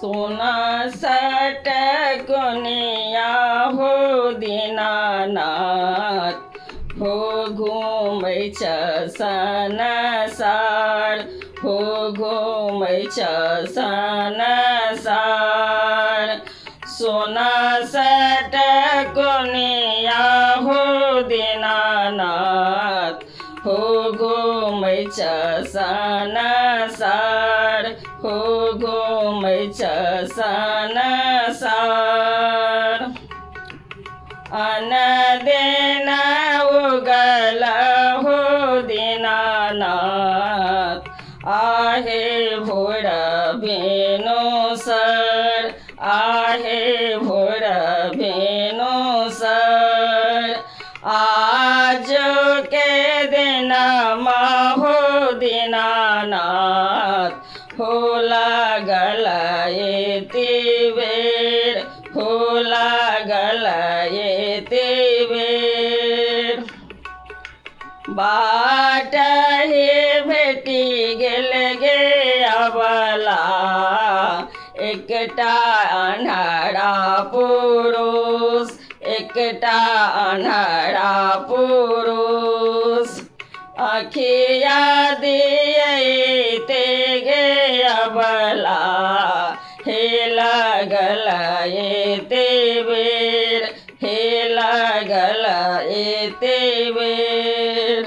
सोना सटकोनिया हो दीनानाथ, हो घूमै छ संसार, हो घूमै छ संसार। सोना सटकोनिया हो दीनानाथ, हो घूमै छ संसार, हो घूमै छ संसार। अनदिन उगल हो दीनानाथ, आहे भोर भेनो सर, आहे भोर भेनो सर। आज के दिन हो दीनानाथ, हो लागल एते बेर, हो लागल एते बेर। बाट हे भेटी गेल गे अबला, एकटा अन्हरा पुरुष, एकटा अन्हरा पुरुष। अखिया दियते गे अबला, हे लागल एते बेर, हे लागल एते बेर।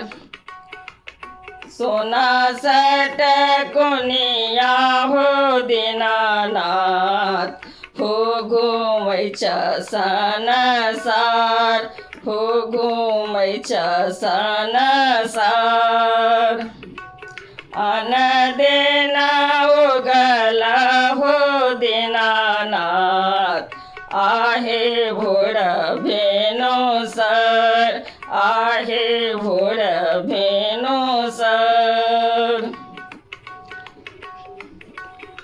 सोना सटकोनिया हो दीनानाथ, हो घूमै छ संसार, हो घूमै छ संसार। अनदिन उगल हो दीनानाथ, आहे भोर भेनो सर, आहे भोर भेनो सर।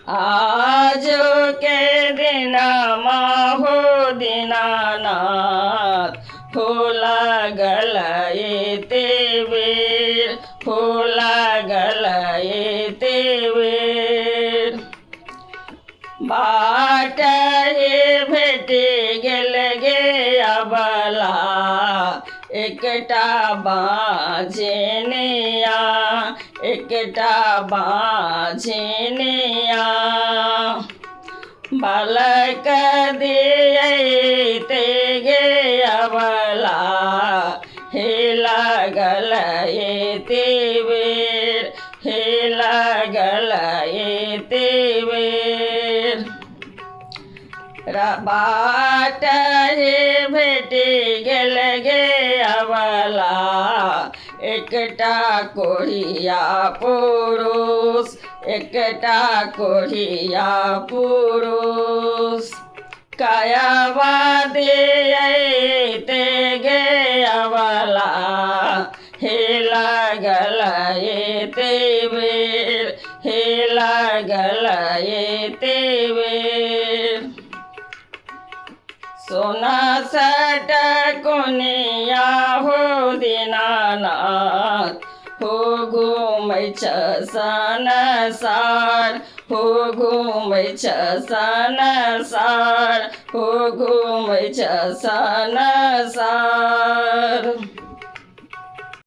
आज के दिन हो दीनानाथ, हो लागल एते बेर, हो लागल एते बेर। बाट हे भेटी गेल गे अबला, एकटा बाझनिया, एकटा बाझनिया। बालक दियते गे अबला, हे लागल एते बेर, हे लागल एते बेर। बाट हे भेटी गेल गे अबला, एकटा कोढ़िया पुरुष, एकटा कोढ़िया पुरुष। कयबा दियते गे अबला, हे लागल एते बेर, हे लागल एते बेर। सोना सटकोनिया हो दीनानाथ, हो घूमै छ संसार, हो घूमै छ संसार, हो घूमै छ संसार।